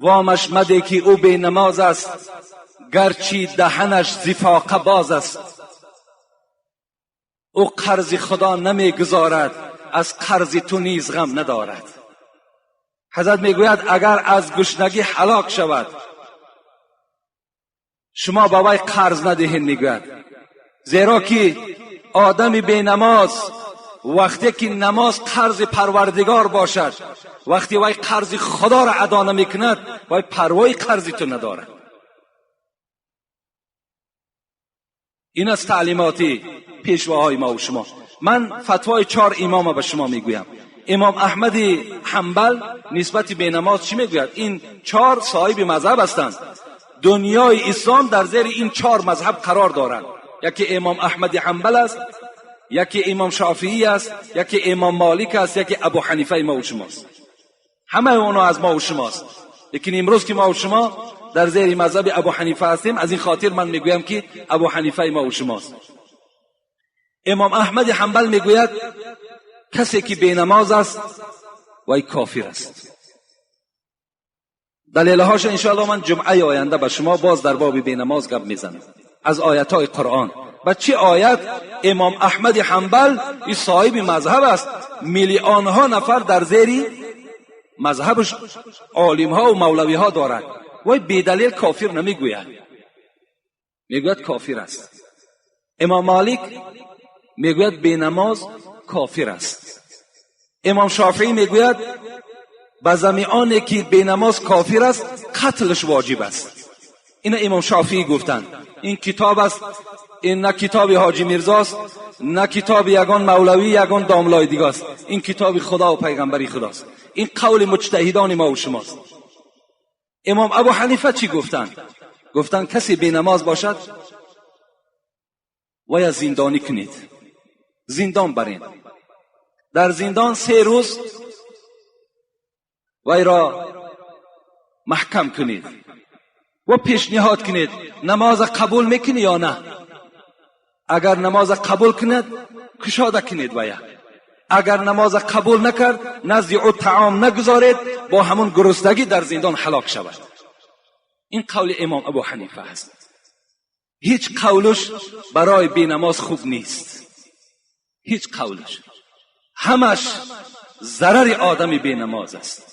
وامش مده که او بی نماز است، گرچه دهنش زفاقه باز است. او قرض خدا نمیگذارد، از قرض تو نیز غم ندارد. حضرت میگوید اگر از گشنگی هلاک شود شما با وی قرض ندهید. میگوید زیرا که آدم بی نماز وقتی که نماز قرض پروردگار باشد، وقتی وی قرض خدا را ادا نمیکند، وی پروای قرض تو ندارد. این از تعلیماتی پیشواهای ما و شما. من فتوای 4 امام به شما میگویم. امام احمد حنبل نسبت به نماز چی میگوید؟ این 4 صاحب مذهب هستند. دنیای اسلام در زیر این 4 مذهب قرار دارند. یکی امام احمد حنبل است، یکی امام شافعی است، یکی امام مالک است، یکی ابو حنیفه ما و شماست. همه اونا از ما و شماست. لیکن امروز که ما و شما در زیر مذهب ابو حنیفه هستیم، از این خاطر من میگویم که ابو حنیفه ما و شماست. امام احمد حنبل میگوید کسی که بینماز است وی کافر است. دلیلهاش انشاءالله من جمعه آینده به شما باز در باب بینماز گپ میزنم از آیت های قرآن. و چه آیت؟ امام احمد حنبل این صاحب مذهب است، میلیون ها نفر در زیر مذهبش عالم ها و مولوی ها دارد. وی بیدلیل کافر نمیگوید، میگوید کافر است. امام مالک میگوید بینماز کافر است. امام شافعی میگوید به زمیانه که بینماز کافر است قتلش واجب است. این امام شافعی گفتند. این کتاب است، این نه کتاب حاجی میرزاست، نه کتاب یگان مولوی، یگان داملای دیگه است. این کتاب خدا و پیغمبری خداست. این قول مجتهدان ما و شماست. امام ابو حنیفه چی گفتند؟ گفتند کسی بینماز باشد ویا زندانی کنید، زندان برین. در زندان 3 روز وی را محکم کنید و پیشنهاد کنید نماز قبول میکنی یا نه. اگر نماز قبول کند کشاده کنید ویا، اگر نماز قبول نکرد نزد او طعام نگذارید، با همون گرسنگی در زندان هلاک شود. این قول امام ابو حنیفه است. هیچ قولش برای بینماز خوب نیست، هیچ قولش، همش ضرر آدم بینماز است.